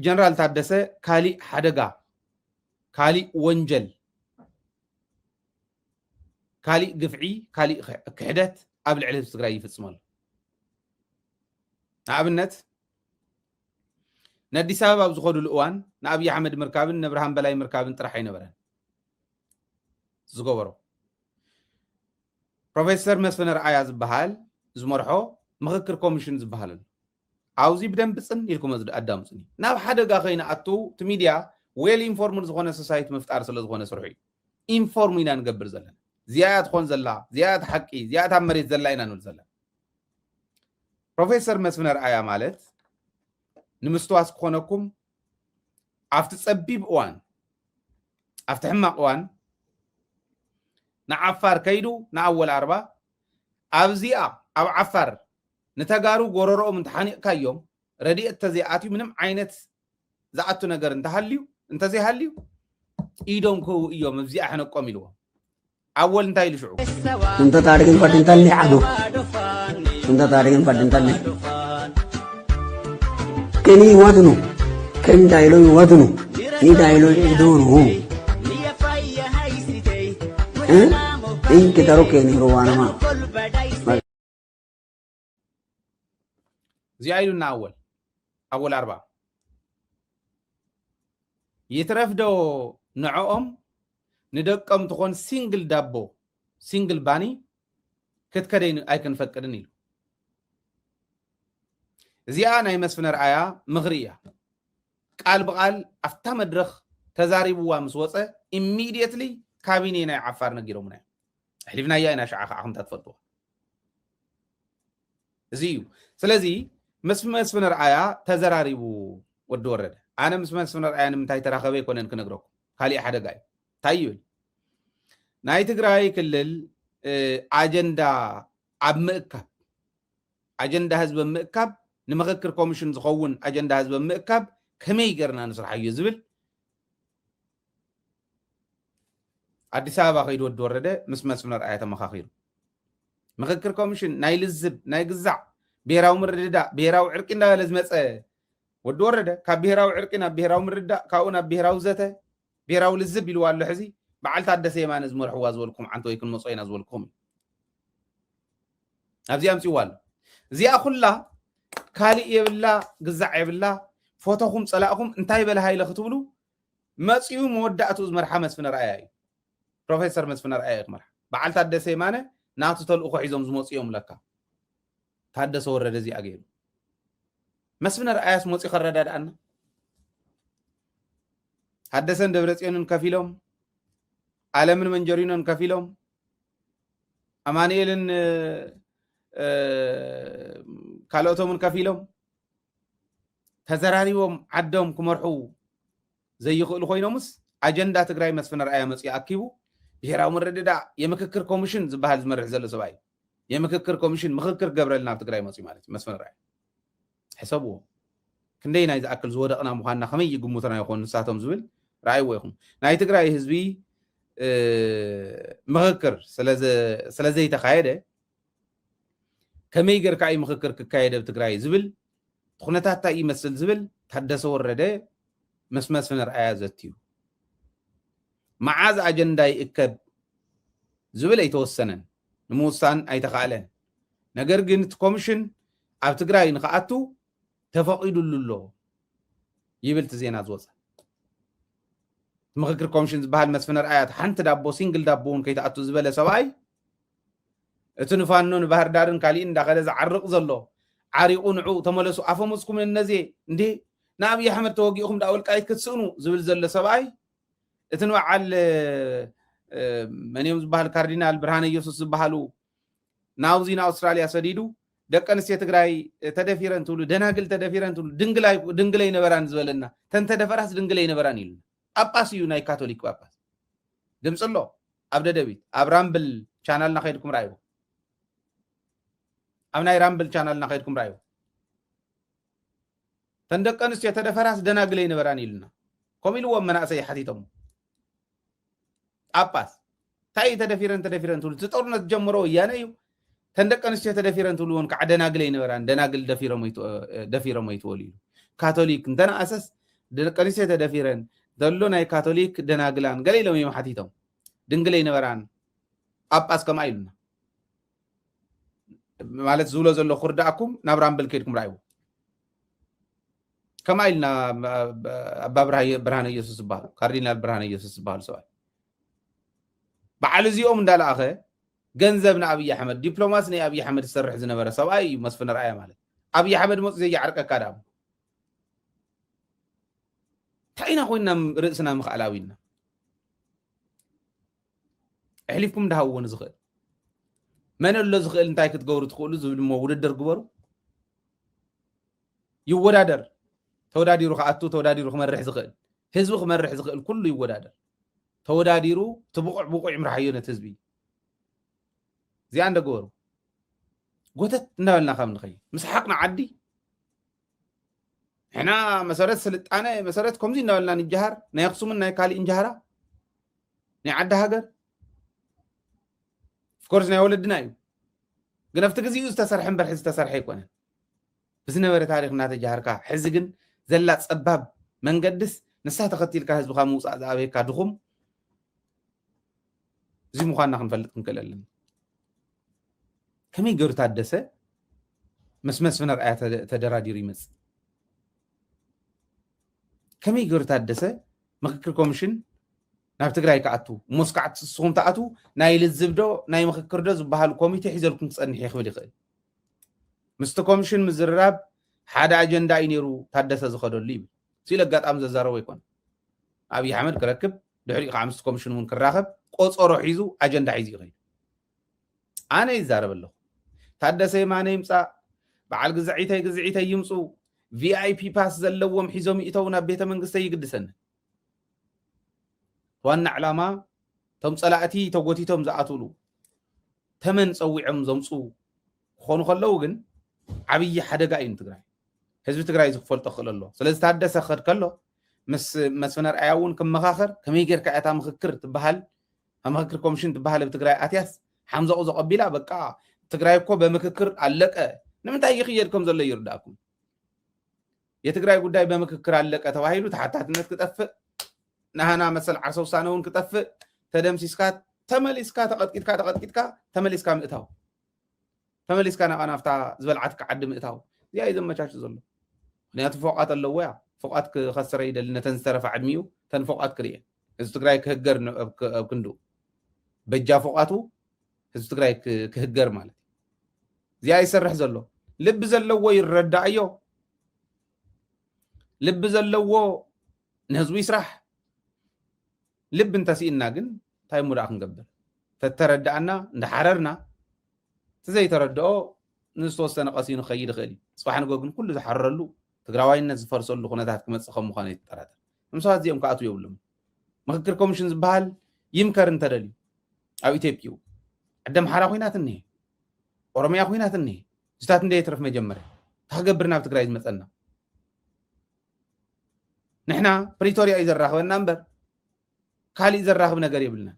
ጀነራል ታደሰ ካሊእ ሓደጋ፣ ካሊእ ወንጀል፣ ካሊእ ግፍዒ፣ ካሊእ ክሕደት ኣብ ልዕሊ ህዝቢ ትግራይ ይፍፅም ኣሎ። ንኣብነት፣ ንኣዲስ ኣበባ ኣብ ዝኸዱሉ እዋን ንኣብይ ኣሕመድ ምርካብን ንብርሃን በላይ ምርካብን ጥራሕ ኣይነበረን ዝገበሮ። ፕሮፌሰር መስፍን ኣርኣያ ዝበሃል ዝመርሖ ምኽክር ኮሚሽን ዝበሃል ኣሎ። ኣብዚ ብደንብ ፅን ኢልኩም ኣዳምፁኒ። ናብ ሓደጋ ከይንኣቱ እቲ ሚድያ ዌል ኢንፎርምድ ዝኾነ ሶሳይቲ ምፍጣር ስለ ዝኾነ ስርሑ እዩ። ኢንፎርም ኢና ንገብር ዘለና። እዚኣ እያ ትኾን ዘላ፣ እዚኣ እያ እቲ ሓቂ፣ እዚኣ እታ መሬት ዘላ ኢና ንብል ዘለና። ፕሮፌሰር መስፍን ኣርኣያ ማለት ንምስትዋስ ክኾነኩም ኣብቲ ፀቢብ እዋን ኣብቲ ሕማቕ እዋን ንዓፋር ከይዱ ንኣወል ኣርባ ኣብዚኣ ኣብ ዓፋር ንተጋሩ ጎረሮኦም እንተሓኒቕካዮም ረድኤት ተዘይኣትዩ ምንም ዓይነት ዝኣቱ ነገር እንተሃልዩ እንተዘይሃልዩ ኢዶም ክህቡ እዮም ኣብዚኣ ሕነቆም ኢልዎም። ኣወል እንታይ ኢሉ ሽዑ? Tunta taarikin fadintan ni adu. Tunta taarikin fadintan ni. Keni watnu. Ken dailo watnu. Ni dailo idunu. Eh? In kitaro keni rowana ma. እዚኣ ኢሉና ኣወል ኣወል ኣርባ ይትረፍዶ ንዕኦም ንደቆም ትኾን ሲንግል ዳቦ ሲንግል ባኒ ክትከደይ ኣይክንፈቅድን ኢሉ። እዚኣ ናይ መስፍን ኣርኣያ ምኽሪ እያ። ቃል ብቃል ኣብታ መድረኽ ተዛሪብዋ ምስ ወፀ ኢሚድየትሊ ካቢኔ ናይ ዓፋር ነጊሮምና እዮም። ኣሕሊፍናያ ኢና ሽዓ ከዓ ከምታ ትፈልጥዋ እዚ እዩ። ስለዚ ምስ መስፍን ኣርኣያ ተዘራሪቡ ወዲ ወረደ። ኣነ ምስ መስፍን ኣርኣያ ንምንታይ ተራኸበ ኣይኮነን ክነግረኩም፣ ካሊእ ሓደጋ እዩ። እንታይ ይብል? ናይ ትግራይ ክልል ኣጀንዳ ኣብ ምእካብ ኣጀንዳ ህዝቢ ምእካብ ንምኽክር ኮሚሽን ዝኸውን ኣጀንዳ ህዝቢ ምእካብ ከመይ ገርና ንስርሓዮ ዝብል ኣዲስ ኣበባ ከይዱ ወዲ ወረደ ምስ መስፍን ኣርኣያ ተመኻኺሩ። ምኽክር ኮሚሽን ናይ ልዝብ ናይ ግዛዕ ብሄራዊ ምርድዳእ ብሄራዊ ዕርቂ እንዳበለ ዝመፀ ወዲ ወረደ ካብ ብሄራዊ ዕርቂ ናብ ብሄራዊ ምርድዳእ ካብኡ ናብ ብሄራዊ ዘተ ብሄራዊ ልዝብ ኢልዋ ኣሎ። ሕዚ በዓል ታደሰ የማነ ዝመርሕዋ ዝበልኩም ዓንተ ወይ ክንመፆ ኢና ዝበልኩም ኣብዚ ኣምፅዋ ኣሎ። እዚኣ ኩላ ካሊእ የብላ ግዛዕ የብላ። ፎቶኹም ፀላእኹም እንታይ በለ ሃይለ ክትብሉ መፅኡ መወዳእትኡ ዝመርሓ መስፍን ኣርኣያ እዩ። ፕሮፌሰር መስፍን ኣርኣያ እዩ ክመርሓ። በዓል ታደሰ የማነ ናቱ ተልእኾ ሒዞም ዝመፁ እዮም ለካ። ታደሰ ወረደ እዚኣ ገይሩ መስፍን ኣርኣያስ መፂኡ ከረዳድኣና። ታደሰን ደብረፅዮንን ከፊሎም ኣለምን መንጀሪኖን ከፊሎም ኣማኑኤልን ካልኦቶምን ከፊሎም ተዘራሪቦም ዓዶም ክመርሑ ዘይኽእሉ ኮይኖምስ ኣጀንዳ ትግራይ መስፍን ኣርኣያ መፅኡ ኣኪቡ ብሄራዊ ምርድዳእ የምክክር ኮሚሽን ዝበሃል ዝመርሕ ዘሎ ሰብኣይ የምክክር ኮሚሽን ምክክር ክገብረልና ኣብ ትግራይ መፅኡ ማለት እዩ መስፍን ኣርኣያ። ሕሰብዎ። ክንደይ ናይ ዝኣክል ዝወደቕና ምዃንና ከመይ ይግምቱና ይኾኑ ንሳቶም ዝብል ረኣይዎ ኢኹም። ናይ ትግራይ ህዝቢ ምኽክር ስለዘይተኻየደ ከመይ ገርካ እዩ ምኽክር ክካየድ ኣብ ትግራይ ዝብል ኩነታት እንታይ ይመስል ዝብል ታደሰ ወረደ ምስ መስፍን ኣርኣያ ዘትዩ። መዓዝ ኣጀንዳ ይእከብ ዝብል ኣይተወሰነን፣ ንምውሳን ኣይተኻእለን። ነገር ግን እቲ ኮሚሽን ኣብ ትግራይ ንክኣቱ ተፈቒዱሉ ኣሎ ይብል እቲ ዜና ዝወፀ። ምኽክር ኮሚሽን ዝበሃል መስፍን ኣርኣያ ሓንቲ ዳቦ ሲንግል ዳቦ እውን ከይትኣቱ ዝበለ ሰብኣይ እቲ ንፋኖ ንባህር ዳርን ካሊእን እንዳኸደ ዝዓርቕ ዘሎ ዓሪቑ ንዑ ተመለሱ ኣፈሙዝኩም ነዜ እንዴ ንኣብይ ኣሕመድ ተወጊእኹም ዳ ወልቃይት ክትስእኑ ዝብል ዘሎ ሰብኣይ እቲ ንበዓል መን እዮም ዝበሃል ካርዲናል ብርሃነ ኢየሱስ ዝበሃሉ ናብዚ ንኣውስትራልያ ሰዲዱ ደቂ ኣንስትዮ ትግራይ ተደፊረን ትብሉ ደናግል ተደፊረን ትብሉ ድንግል ኣይ- ድንግል ኣይነበራን ዝበለና ተን ተደፈራስ ድንግል ኣይነበራን ኢሉና። ጳጳስ እዩ ናይ ካቶሊክ ጳጳስ። ድምፂ ኣሎ ኣብ ደደቢት ኣብ ራምብል ቻናልና ከይድኩም ረኣይዎ። ኣብ ናይ ራምብል ቻናልና ከይድኩም ረኣይዎ። ተን ደቂ ኣንስትዮ ተደፈራስ ደናግል ኣይነበራን ኢሉና። ከምኡ ኢልዎም መናእሰይ ሓቲቶም። ጳጳስ እንታይ እዩ ተደፊረን ተደፊረን ትብሉ? እቲ ጦርነት ዝጀመሮ ወያነ እዩ። ተን ደቂ ኣንስትዮ ተደፊረን ትብሉ እውን ከዓ ደናግል ኣይነበራን ደናግል ደፊሮም ኣይትወ- ደፊሮም ኣይትወሉ ኢሉ። ካቶሊክ እንተነኣሰስ ደቂ ኣንስትዮ ተደፊረን ዘሎ ናይ ካቶሊክ ደናግላን ገለ ኢሎም እዮም ሓቲቶም። ድንግል ኣይነበራን። ጳጳስ ከምኣ ኢሉና። ማለት ዝብሎ ዘለኹ ክርዳእኩም ናብ ራምብል ከይድኩም ርኣይዎ። ከምኣ ኢልና ኣባ ብርሃ- ብርሃነ ኢየሱስ ዝበሃል፣ ካርዲናል ብርሃነ ኢየሱስ ዝበሃል ሰብኣይ በዓል እዚኦም እንዳለኣኸ ገንዘብ ንኣብይ ኣሕመድ፣ ዲፕሎማሲ ናይ ኣብይ ኣሕመድ ዝሰርሕ ዝነበረ ሰብኣይ እዩ መስፍን ኣርኣያ ማለት። ኣብይ ኣሕመድ መፁ ዘይዓርቀካ ዳኣ። እንታይ ኢና ኮይንና ርእስና ምኽኣል ኣቢልና? ኣሕሊፍኩም እንዳሃብዎ ንዝኽእል መን ኣሎ ዝኽእል እንታይ ክትገብሩ ትኽእሉ ዝብል እሞ ውድድር ግበሩ። ይወዳደር። ተወዳዲሩ ክኣቱ፣ ተወዳዲሩ ክመርሕ ዝኽእል፣ ህዝቢ ክመርሕ ዝኽእል ኩሉ ይወዳደር። ተወዳዲሩ እቲ ብቑዕ ብቑዕ ይምርሓዮ ነቲ ህዝቢ። እዚኣ እንደ ግበሩ። ጎተት እንዳበልና ካብ ንኸይድ ምስ ሓቕና ዓዲ ሕና መሰረት ስልጣነ መሰረት ከምዚ እንዳበልና ንጀሃር ናይ ኣክሱምን ናይ ካሊእ እንጀሃራ ናይ ዓዲ ሃገር ኦፍኮርስ ናይ ወለድና እዩ። ግን ኣብቲ ግዜኡ ዝተሰርሐ እምበር ሕዚ ዝተሰርሐ ኣይኮነን። ብዝነበረ ታሪክ እናተጃሃርካ ሕዚ ግን ዘላ ጸባብ መንገድስ ንሳ ተኸቲልካ ህዝብኻ ምውጻእ ዝኣበየካ ድኹም እዚ ምዃንና ክንፈልጥ ክንክእል ኣለና። ከመይ ገይሩ ታደሰ ምስ መስፍን ኣርኣያ ተደ- ተደራዲሩ ይመጽእ? ከመይ ገይሩ ታደሰ ምክክር ኮሚሽን ናብ ትግራይ ክኣቱ እሞስ ከዓ ንስኹም ትኣቱ ናይ ልዝብ ዶ ናይ ምክክር ዶ ዝበሃል ኮሚቴ ሒዘልኩም ክጸንሕ እየ ክብል ይኽእል? ምስቲ ኮሚሽን ምዝርራብ ሓደ ኣጀንዳ እዩ ነይሩ ታደሰ ዝኸደሉ ይብል። ስኢሉ ኣጋጣሚ ዘዛረቦ ኣይኮነ። ኣብይ ኣሕመድ ክረክብ ድሕሪኡ ከዓ ምስቲ ኮሚሽን እውን ክራኸብ ቆፀሮ ሒዙ ኣጀንዳ ሒዙ ይኸይድ። ኣነ ይዛረብ ኣለኹ። ታደሰ የማነ ይምፃእ፣ በዓል ግዝዒተይ ግዝዒተይ ይምፁ፣ ቪኣይፒ ፓስ ዘለዎም ሒዞም ይእተው ናብ ቤተ መንግስተይ ይግድሰኒ። ዋና ዕላማ እቶም ፀላእቲ ተጎቲቶም ዝኣትውሉ ተመን ፀዊዖም ዘምፁ ክኾኑ ከለዉ ግን ዓብዪ ሓደጋ እዩ ንትግራይ። ህዝቢ ትግራይ እዚ ክፈልጦ ክኽእል ኣሎ። ስለዚ ታደሰ ክኸድ ከሎ ምስ መስፍን ኣርኣያ እውን ክመኻኸር ከመይ ጌርካ እታ ምክክር ትበሃል ምክክር ኮሚሽን ትበሃል ኣብ ትግራይ ኣትያስ ሓምዘቑ ዘቐቢላ በቃ ትግራይ እኮ በምክክር ኣለቀ ንምንታይ ይኽየድ ከም ዘሎ ይርዳእኩም። የትግራይ ጉዳይ በምክክር ኣለቀ ተባሂሉ ተሓታትነት ክጠፍእ ናህና መሰል ዓርሰ ውሳነ እውን ክጠፍእ ተደምሲስካ ተመሊስካ ተቐጥቂጥካ ተቐጥቂጥካ ተመሊስካ ምእታው ተመሊስካ ናብኣ ናብታ ዝበልዓትካ ዓዲ ምእታው እዚኣ እዩ ዘመቻቹ ዘሎ። ምክንያቱ ፎቓት ኣለዎ ያ ፎቓት ክኸስረ ይደሊ ነተን ዝተረፋ ዕድሚኡ ተን ፎቓት ክርእየ እዚ ትግራይ ክህገር ኣብ ክንዱ በጃ ፎቓቱ ህዝቢ ትግራይ ክህገር ማለት እዩ። እዚኣ ይሰርሕ ዘሎ ልቢ ዘለዎ ይረዳእዮ። ልቢ ዘለዎ ንህዝቡ ይስራሕ። ልቢ እንተስኢንና ግን እንታይ እሞ ደኣ ክንገብር? ተተረዳእና እንዳሓረርና እቲ ዘይተረድኦ ንዝተወሰነ ቀሲኑ ክኸይድ ይኽእል እዩ። ፅባሕ ንጎ ግን ኩሉ ዝሓረረሉ ትግራዋይነት ዝፈርሰሉ ኩነታት ክመፅእ ከም ምዃኑ ይጠራጠር። እም ሰባት እዚኦም ክኣትዉ የብሎም። ምክክር ኮሚሽን ዝበሃል ይምከር እንተደልዩ ኣብ ኢትዮጵዩ ዓዲ ኣምሓራ ኩናት እኒሄ፣ ኦሮሚያ ኩናት እኒሄ። እዚታት እንደ የትረፍ መጀመርያ እንታይ ክገብር ናብ ትግራይ ዝመፀና? ንሕና ፕሪቶርያ እዩ ዘራኽበና እምበር ካሊእ ዘራኽብ ነገር የብልና።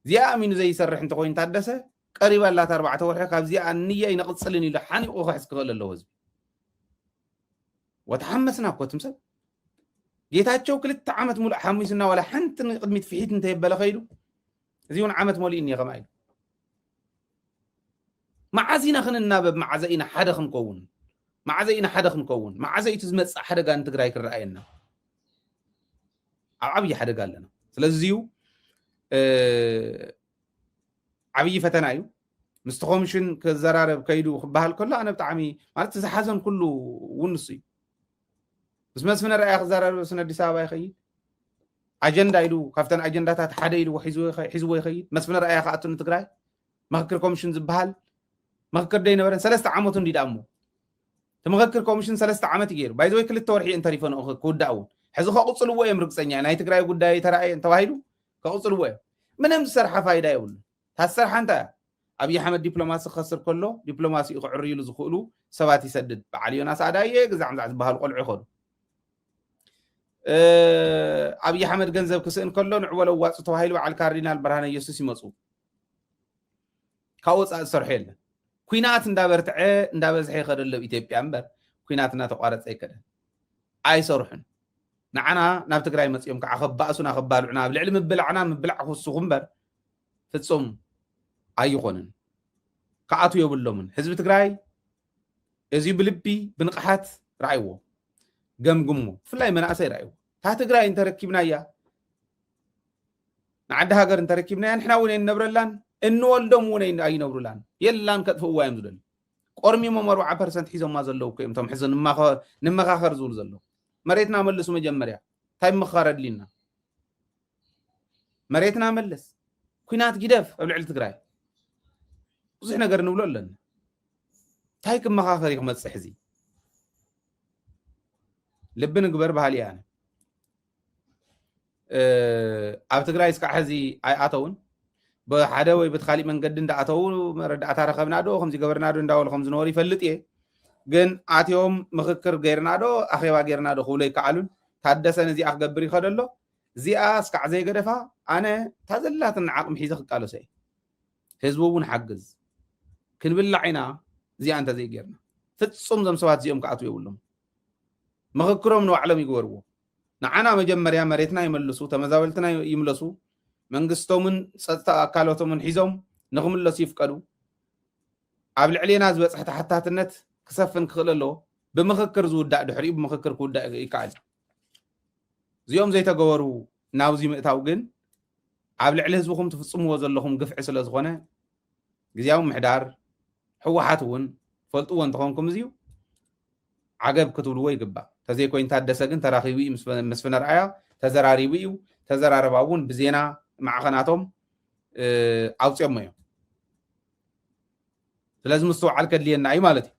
እዚኣ ኣሚኑ ዘይሰርሕ እንተኮይኑ ታደሰ ቀሪባ ኣላታ ኣርባዕተ ወርሒ ካብዚኣ ንያ ይነቕፅልን ኢሉ ሓኒቑ ክሕዝ ክኽእል ኣለዎ ህዝቢ። ወተሓመስና እኮ ትምሰል ጌታቸው ክልተ ዓመት ሙሉእ ሓሚስና ዋላ ሓንቲ ንቅድሚት ፍሒት እንተየበለ ከይዱ እዚ እውን ዓመት መሊኡ እኒአ ከማ ኢሉ መዓዝ ኢና ክንናበብ መዓዘ ኢና ሓደ ክንከውን መዓዘ ኢና ሓደ ክንከውን መዓዘ እዩ እቲ ዝመፅእ ሓደጋ ንትግራይ ክረኣየና ኣብ ዓብዪ ሓደጋ ኣለና ስለዚ እዩ ዓብዪ ፈተና እዩ ምስቲ ኮሚሽን ክዘራረብ ከይዱ ክበሃል ከሎ ኣነ ብጣዕሚ ማለት ዝሓዘን ኩሉ እውን ንሱ እዩ ምስ መስፍን ኣርኣያ ክዘራረብ ስን ኣዲስ ኣበባ ይኸይድ ኣጀንዳ ኢሉ ካብተን ኣጀንዳታት ሓደ ኢሉ ሒዝዎ ይኸይድ መስፍን ኣርኣያ ክኣቱ ንትግራይ ምክክር ኮሚሽን ዝበሃል ምክክር ደይነበረን ሰለስተ ዓመቱ እንዲ ደኣሞ እቲ ምክክር ኮሚሽን ሰለስተ ዓመት እዩ ገይሩ ባይዘወይ ክልተ ወርሒ እንተሪፈ ንኡ ክውዳእ እውን ሕዚ ከቕፅልዎ እዮም ርግፀኛ ናይ ትግራይ ጉዳይ ተረኣየ እንተባሂሉ ከቕፅልዎ እዮም ምንም ዝሰርሓ ፋይዳ የብሉ ታሰርሓ እንታይ ኣብይ ኣሕመድ ዲፕሎማሲ ክኸስር ከሎ ዲፕሎማሲኡ ክዕርይሉ ዝኽእሉ ሰባት ይሰድድ በዓል ዮናስ ኣዳየ ግዛዕ ምዛዕ ዝበሃሉ ቆልዑ ይኸዱ ኣብይ ኣሕመድ ገንዘብ ክስእን ከሎ ንዕወ ለዋፁ ተባሂሉ በዓል ካርዲናል ብርሃነ ኢየሱስ ይመፁ ካብ ወፃኢ ዝሰርሖ የለን ኩናት እንዳበርትዐ እንዳበዝሐ ይኸደሎ ኢትዮጵያ እምበር ኩናት እናተቋረፀ ኣይከደን ኣይሰርሑን። ንዓና ናብ ትግራይ መፂኦም ከዓ ከባእሱና ከባልዑና ኣብ ልዕሊ ምብላዕና ምብላዕ ክውስኹ እምበር ፍፁም ኣይኾንን። ክኣቱ የብሎምን። ህዝቢ ትግራይ እዚ ብልቢ ብንቕሓት ረኣይዎ፣ ገምግሞ፣ ብፍላይ መናእሰይ ረኣይዎ። እታ ትግራይ እንተረኪብናያ ንዓዲ ሃገር እንተረኪብናያ ንሕና እውን ኣይንነብረላን፣ እንወልዶም እውን ኣይን- ኣይነብሩላን። የላን፣ ከጥፍእዋ እዮም ዝደልዩ። ቆርሚሞም ኣርብዓ ፐርሰንት ሒዞማ ዘለዉ እኮ እዮም እቶም ሕዚ ንማኸ- ንመኻኸር ዝብሉ ዘለዉ። መሬትና መልሱ መጀመርያ። እንታይ ምኻር ኣድልዩና? መሬትና መልስ። ኩናት ግደፍ ኣብ ልዕሊ ትግራይ። ብዙሕ ነገር ንብሎ ኣለና። እንታይ ክመኻኸር እዩ ክመፅእ ሕዚ? ልቢ ንግበር በሃሊ እየ ኣነ። ኣብ ትግራይ እስካዕ ሕዚ ኣይኣተውን። ብሓደ ወይ በቲ ካሊእ መንገዲ እንዳኣተው መረዳእታ ረኸብና ዶ ከምዚ ገበርና ዶ እንዳበሉ ከም ዝነበሩ ይፈልጥ እየ። ግን ኣትዮም ምኽክር ገይርና ዶ ኣኼባ ገይርና ዶ ክብሎ ይከኣሉን። ታደሰ ነዚኣ ክገብር ይኸደ ኣሎ። እዚኣ እስካዕ ዘይገደፋ ኣነ እታ ዘላትን ዓቕሚ ሒዘ ክቃለሶ እየ። ህዝቡ እውን ሓግዝ ክንብላዕ ኢና። እዚኣ እንተዘይጌርና ፍጹም እዞም ሰባት እዚኦም ክኣትዉ የብሎም። ምኽክሮም ንባዕሎም ይግበርዎ። ንዓና መጀመርያ መሬትና ይመልሱ፣ ተመዛበልትና ይምለሱ፣ መንግስቶምን ጸጥታ ኣካላቶምን ሒዞም ንኽምለሱ ይፍቀዱ። ኣብ ልዕሌና ዝበጽሐ ተሓታትነት ክሰፍን ክኽእል ኣለዎ። ብምኽክር ዝውዳእ ድሕሪኡ ብምኽክር ክውዳእ ይከኣል። እዚኦም ዘይተገበሩ ናብዚ ምእታው ግን ኣብ ልዕሊ ህዝብኹም ትፍጽምዎ ዘለኹም ግፍዒ ስለ ዝኾነ ግዝያዊ ምሕዳር ህወሓት እውን ፈልጥዎ እንተኾንኩም እዚዩ ዓገብ ክትብልዎ ይግባእ። ተዘይኮይኑ ታደሰ ግን ተራኺቡ እዩ ምስ መስፍን ኣርኣያ ተዘራሪቡ እዩ። ተዘራረባ እውን ብዜና ማዕኸናቶም ኣውፅኦሞ እዮም። ስለዚ ምስትውዓል ከድልየና እዩ ማለት እዩ።